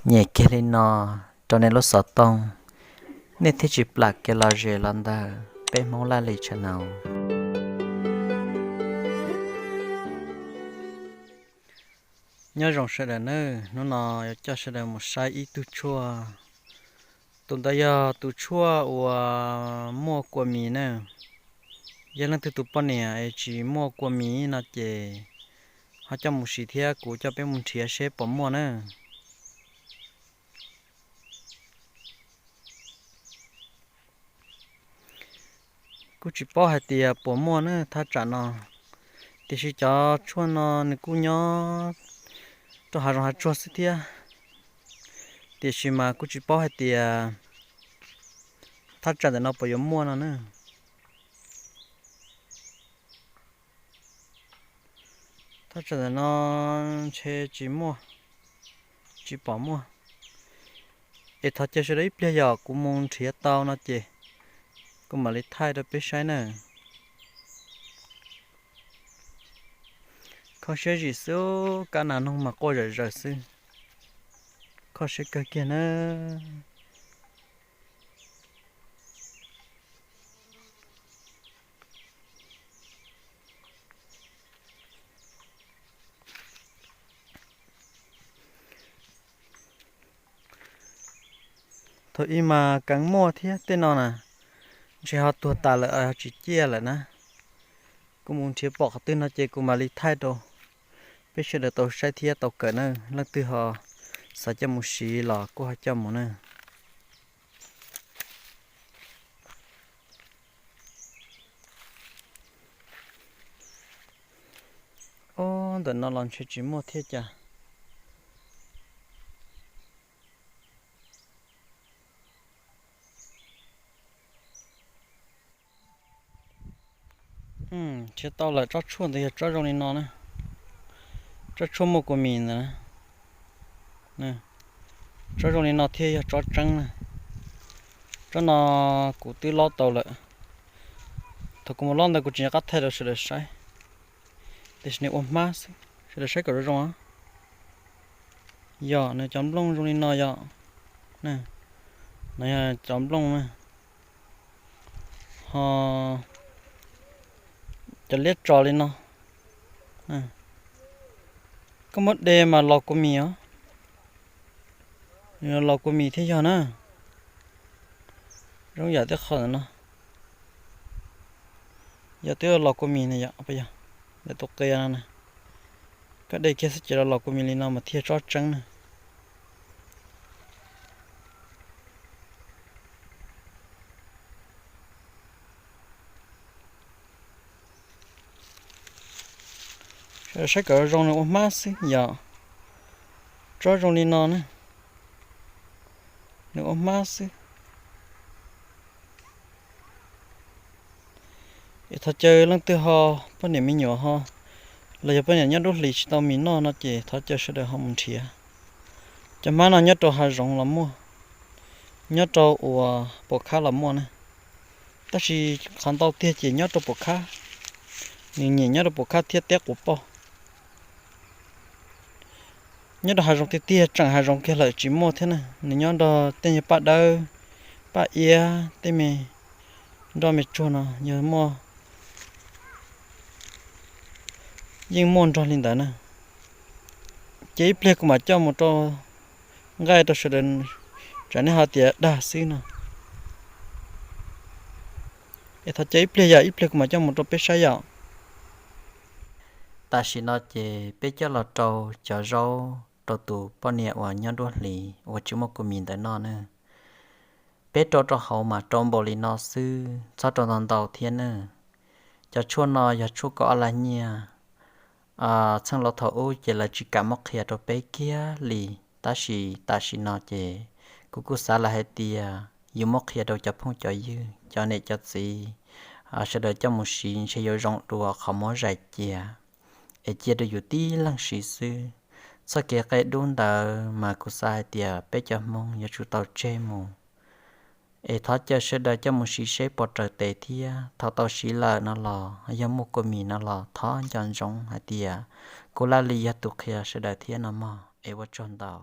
Nyem kiag li no rau nej lub xov tooj, nej thiaj tsis plam kev lom zem los ntawm peb Hmoob Laj Lis channel. Nyob zoo sawv daws nawb, hnub no yuav coj sawv daws mus saib ib tug tshuaj. Tus ntawd yog tus tshuaj uas muaj kua mis na. Yog leej twg tus poj niam es tsis muaj kua mis no ces ho coj mus siv thiab kuv coj peb mus nrhiav seb puas muaj na. Kuj tsis paub hais tias puas muaj na thaj tsam no, tiam sis cov tshuaj no nws kuj nyob rau hav zoov hav tsuag xwb thiab. Tiam sis mas kuj tsis paub hais tias thaj tsam ntawm no puas yuav muaj no na. Thaj tsam ntawm no ntshe tsis muaj, tsis pom muaj. Es thov caw sawv daws ib pliag yom, kuv mus nrhiav tau no ces kuv mam li thaij rau peb saib na. Kho siab zim xwb, kab nas noog mas quaj zawm zaws xwb. Kho siab kawg kiag na. Thaum ub mas keev muaj thiab, tej no na ntshe ho tuag tas lawm, tsis ciaj lawm na. Kuv mus nrhiav pom qhov twg no ces kuv mam li thaij rau peb sawv daws tau saib thiab tau kawm na. Leej twg ho xav coj mus siv los kuj ho coj mus na. Ob, ntawm no los ntshe tsis muaj thiab cas. Nrhiav tau lawm, tsob tshuaj ntawd yog tsob zoo li no na. Tsob tshuaj muaj kua mis ntawd na. Tsob zoo li no thiaj yog tsob tseeb na. Tsob no kuv twb lob tau lawm. Thaum kuv mus lob ntawd kuv tsis nco qab thaij rau sawv daws saib, tiam sis nws ua hmab xwb, sawv daws saib kom zoo zoo. Yog nws cov nplooj zoo li no yom. No yog cov nplooj na. Ho cov liab tso li no. Koj muab de mas los kua mis os. Los kua mis thiab yog na. Zoo yam tej qho ntawm no. Yog twb los kua mis na yom, yog ntawm tus qia no na. Koj de kiag xwb ces los los kua mis li no mas thiaj tsob tseeb na. Saib kom zoo, nws ua hmab xwb yom. Tsob zoo li no na, nws ua hmab xwb. Es thov caw leej twg ho poj niam me nyuam ho, los yog poj niam nyob nruab hlis tsis tau mis noj no ces thov caw sawv daws ho mus nrhiav. Cov hmab no nyob rau hav zoov los muaj, nyob rau uas puas khab los muaj na. Tab sis qhov ntau tiag ces nyob rau puas khab, nws nyiam nyob rau puas khab thiab teb quav poj. Nyob rau hav zoov tiag tiag, tseem hav zoov kiag lawm tsis muaj thiab na. Nws nyob nrog tej nyuag paj dawb, paj iab, tej me nroj me tsuag no yog muaj, yeej muaj nrog li ntawd na. Ces ib pliag kuv mam coj mus rau nqaij rau sawv daws, tsam nej ho tias dag xwb no. Es thov caw ib pliag yom, ib pliag kuv mam coj mus rau peb saib yom. Tam sim no ces peb coj los rau cov zaub rau tus poj niam uas nyob nruab hlis uas tsis muaj kua mis ntawd noj na. Peb rau rau hauv mas rau npaum li no xwb, txhob rau ntau ntau thiab na. Cov tshuaj no yog tshuaj kaum ob lag nyiaj. Txheej laus thaum ub ces lawv tsis kam muab qhia rau peb kiag li, tab sis tam sim no ces kuv kuj xav lawm hais tias yus muab qhia rau cov phooj cov ywg, cov niam cov txiv, sawv daws coj mus siv ntshe yuav zoo dua qhov muab zais cia. Es cia rau yus tib leeg siv xwb. Txoj kev qia dub ntawd mas kuv xav hais tias peb cov Hmoob yuav tsum tau tseg mus. Es thov caw sawv daws coj mus siv seb puas raws tes thiab. Thaum tau siv lawm no los yog muaj kua mis no los thov nco ntsoov hais tias kuv Laj Lis yog tus qhia sawv daws thiab no mog. Es ua tsaug ntau.